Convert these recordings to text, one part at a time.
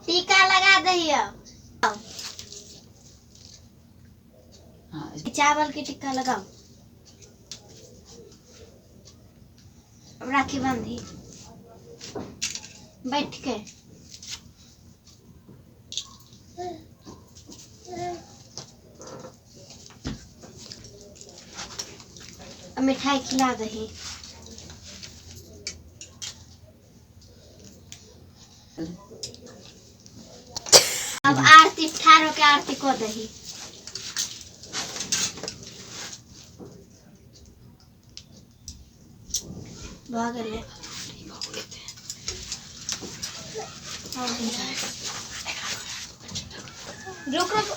टीका लगा दही हाँ। चावल के टिक्का लगाओ। अब राखी बांधी बैठ के। अब मिठाई खिला दही। अब आरती ठाड़ होके आरती को दही। भऽ गेलै। रुक रुक।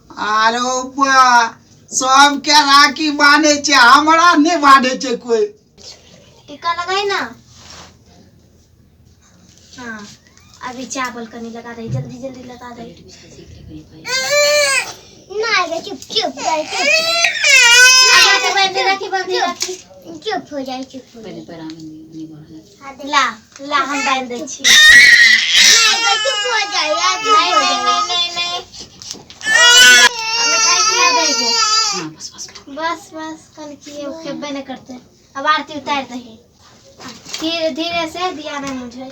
आरो बा, सबके राखी बान्है छै, हमरा नहि बान्है छै कोइ। टीका लगाई ना। हाँ, अभी चावल कनी लगा दे, जल्दी जल्दी लगा दे। ना चुप चुप चुप। बांधी राखी, बांधी राखी। चुप हो जाए, चुप हो पहिले जाए। पैरामे नहि बढ़ल। ला ला, हम बांध दै छी। ना चुप हो जाए यार, चुप नहीं हो नहीं जाए। नहीं नहीं नहीं, अब मिठाई खिला देंगे। हाँ, बस बस। बस बस, कल किए वो खेबे नहीं करते। अब आरती उतार दही धीरे धीरे से, दिया नहीं मुझे।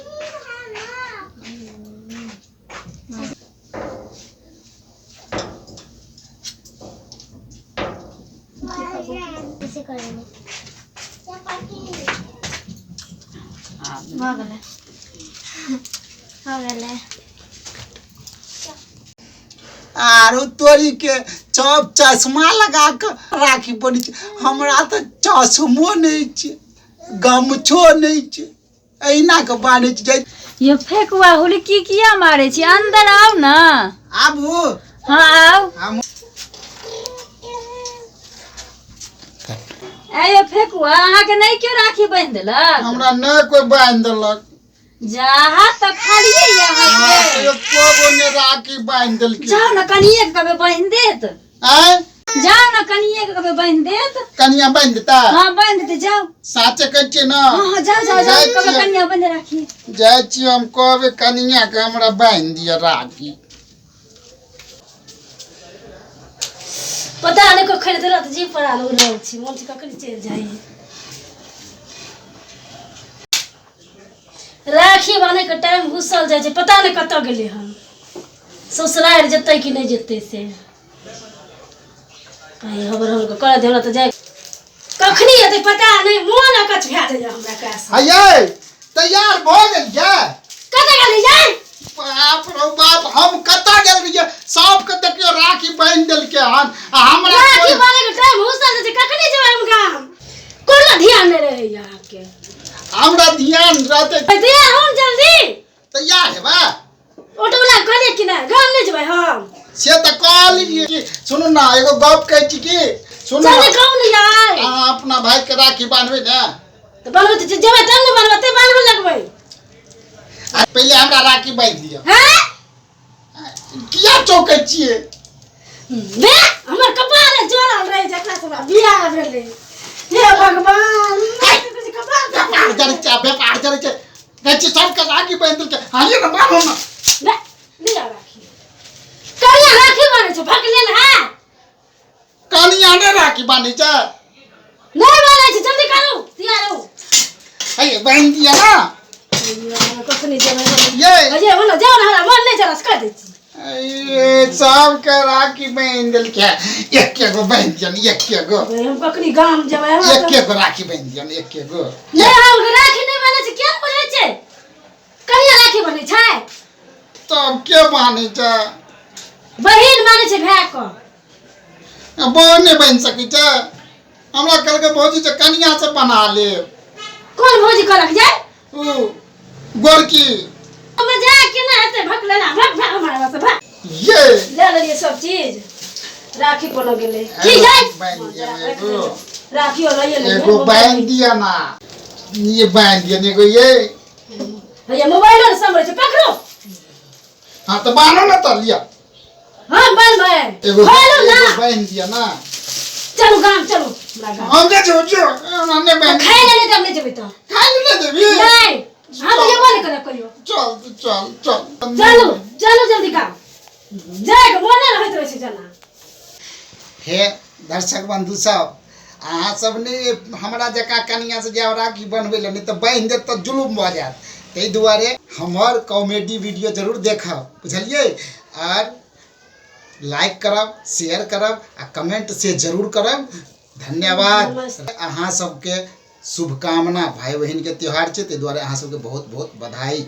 इसे करेंगे। हाँ। भऽ गेलै, हो गेलै। आरो तोरी के, सब चश्मा लगा कऽ राखी बनै छै, हमरा तऽ चश्मो नहि छै, गमछो नहि छै, एहिना कऽ बान्है छै जाइ। यो फेकुआ, हुलकी किया मारै छी? अंदर आउ ने। आबू? हाँ, आउ। हम ए यो फेकुआ, अहाँके नहि केओ राखी बान्हि देलक? हमरा नहि कोइ बान्हि देलक। जहाँ तऽ खालिए ये अहाँके। एको गो नहि राखी बान्हि देलकै। जाउ ने, कनिए के कभी बान्हि देत। आँय? जाउ ने, कनिए के कभी बान्हि देत। कनिया बान्हि देता? हाँ, बान्हि देते, जाउ। साचे कहै छियै ने? हाँ हाँ, जाउ जाउ जाउ। जाइ कभी छियै। कनिया बान्हि राखी। जाइ छियै हम, कहबै कनिया के हमरा बान्हि दिअ राखी। पता नहि कखन तुरंत जी पड़ा उड़ल छी, मन छै कखन चलि जाइ। राखी बान्हैके टाइम घुसल जाइ छै, पता नहि कतऽ गेलै हन। ससुरारि जेतै कि नहि जेतै से आइ हबर हबर कऽ करऽ दे हमरा तऽ जाय। कखनी एतै पता नहि, मोन अकछ भए जाइए हमरा काज। हयै, तैयार भऽ गेलियै? कतऽ गेली जाय? बाप रौ बाप, हम कतऽ गेल रहियै? सबके देखियौ राखी बान्हि देलकै हन आ हमरा राखी कोइ- बान्हैके टाइम घुसल जाइ छै, कखनी जेबै हम गाम? कोनो ध्यान नहि रहैए अहाँके। हमरा ध्यान रहतै। तैयार होम जल्दी। तैयार हेबै। ऑटो वाला कहलियै कि नहि, गाम नहि जेबै हम। से तऽ कहलियै कि सुनू ने, एगो गप कहै छी कि सुनू जल्दी ने, कहू ने यार। अहाँ अपना भाई के राखी बान्हबै ने? तऽ बनबै तऽ जेबै तब ने बनबै, ते बान्हऽ लगबै। आ पहिले हमरा राखी बान्हि दिअ। हैं? किया चौकै छियै? बे, हमर कपार जोड़ल रहै जकरा से हमरा बियाह भेलै। हे भगवान, कपार व्यापार जरै छै, व्यापार जरै छै। कहै छी सबके राखी बान्हि देलकै, हालिए ने, बान्हू ने। ले लिअ राखी। करिया राखी बान्है छै, भक लेल है। कनिया नहि राखी बान्है छै? नहि बान्है छै। जल्दी करू, तैयार हो। हे, बान्हि दिअ ने। कखनी जेबै? ये। अजय बोलो, जाओ ने, हमरा मन नहि चलस, कह दै छी। ए, सबके राखी बान्हि देलकै, एके गो बान्हि दिअ ने, एके गो। हम कखनी गाम जेबै? हमरा तऽ- एके गो राखी बान्हि दिअ ने, एके गो। नहि, हम राखी नहि बान्है छै। किया बुझै छै? कनिया राखी बान्है छै? तब के बान्है छै? बहिन बान्है छै भाय के। बहन नहि बान्हि सकै छै? हमरा कहलकै भौजी जे कनिया से बना लेब। कोन भौजी कहलक जाय? उ गोरकी। मजाक केना हेतै? भक लेना, भक भक, हमरा से भक। ये। ले लेलियै सब चीज, राखी कोनो गेलै की जाय? बान्हि दिअ ने एगो। राखियो लइए लेलियै। एगो बान्हि दिअ ना, ये बान्हि दिअ ने एगो ये। हैया मोबाइलो ने सम्हरै छै, पकड़ो। हाँ तऽ बान्हू ने तऽ लिअ। हाँ, बान्हबै। एगो। खोलू ना। एगो बान्हि दिअ ना। चलू गाम, चलू हमरा गाम। हम नहि जेबै, जो हमरा नहि बान्हि। खाइ ले, नहि तऽ हम नहि जेबै। तऽ खाइ लए नहि देबी? नहि, हम जेबो नहि करब। कहियो। चल चल चल। चलू चलू जल्दी, काम जाइके मोने रहैत रहै छै जेना। हे दर्शक बंधु सब, अहाँ सब ने हमरा जकाँ कनिया से जाओ राखी बनबै लए, नहि तऽ बान्हि देत तऽ जुलुम भऽ जायत। ताहि दुआरे हमर कॉमेडी वीडियो जरूर देखब, बुझलियै? आर लाइक करब, शेयर करब आ कमेंट से जरूर करब। धन्यवाद। अहाँ सबके शुभकामना, भाई बहिनके त्यौहार छै, ताहि दुआरे अहाँ सबके बहुत बहुत बधाई।